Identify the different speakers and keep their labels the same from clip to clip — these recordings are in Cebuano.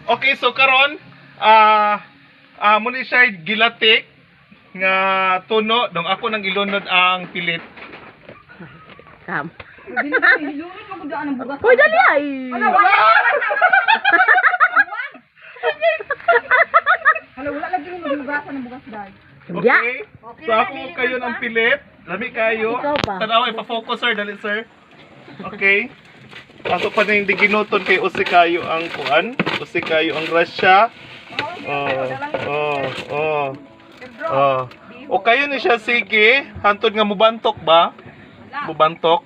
Speaker 1: Okay, so karon ah ah muni siya gilatik nga tuno dong ako nang ilunod ang pilit.
Speaker 2: Kam.
Speaker 3: Hilunod mo daan ang bugas.
Speaker 2: Uy, dali ay.
Speaker 3: Hala, wala lagi mo maghugasan ng bugas dai.
Speaker 2: Ya.
Speaker 1: Okay? So ako kayo ang pilit. Lami kayo.
Speaker 2: Ikaw pa.
Speaker 1: Tanaw, ipa-focus, sir, dali, sir. Okay. Ato pa na hindi ginuton kay usi kayo ang kuan, usi kayo ang grasya. Oh. Oh. O kayo ni siya sige, hantod nga mubantok ba? Mubantok.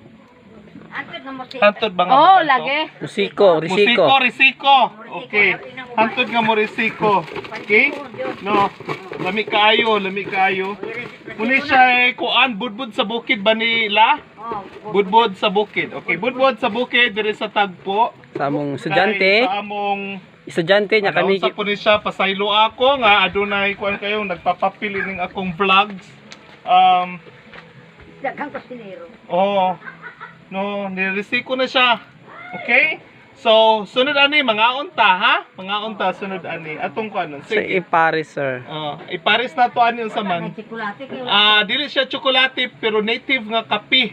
Speaker 1: Hantod ba nga
Speaker 2: Oh,
Speaker 1: mubantok?
Speaker 2: lagi.
Speaker 4: Musiko, risiko.
Speaker 1: Musiko, risiko. Okay. Hantod nga mo risiko. Okay? No. Lami kaayo, lami kaayo. Muni siya eh, kuan budbud sa bukid ba nila? Budbud sa bukid. Okay, budbud sa bukid diri sa Tagpo.
Speaker 4: Sa among
Speaker 1: Kay
Speaker 4: estudyante,
Speaker 1: sa among
Speaker 4: estudyante niya kami
Speaker 1: ano, sa po ni siya pasaylo ako nga adunay kuan kayo nagpapapili ning akong vlogs.
Speaker 2: Daghang kusinero.
Speaker 1: Oh. No, niresiko na siya. Okay? So, sunod ani mga unta ha? Mga unta sunod ani. Atong kuan
Speaker 4: sa
Speaker 1: sige.
Speaker 4: Iparis, sir.
Speaker 1: Oh, ipares na to ani unsa man.
Speaker 2: Tsokolate kayo.
Speaker 1: Ah, dili siya tsokolate pero native nga kape.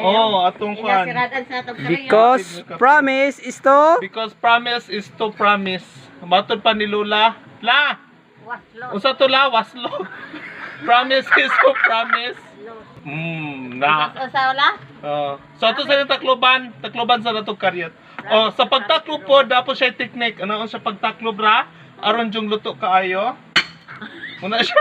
Speaker 1: Oh, atong kuan.
Speaker 2: Inasiradan sa atong
Speaker 4: Because promise is to
Speaker 1: Because promise is to promise. Matod pa ni Lula. La!
Speaker 2: Waslo.
Speaker 1: Unsa to la? Waslo. Promise is to promise. Na.
Speaker 2: Usa wala?
Speaker 1: Oh. So ato sa Tacloban, Tacloban sa natong karyat. Oh, sa pagtaklob po dapat siya technique. Ano ang sa pagtaklob ra? Aron jung luto kaayo. Muna siya.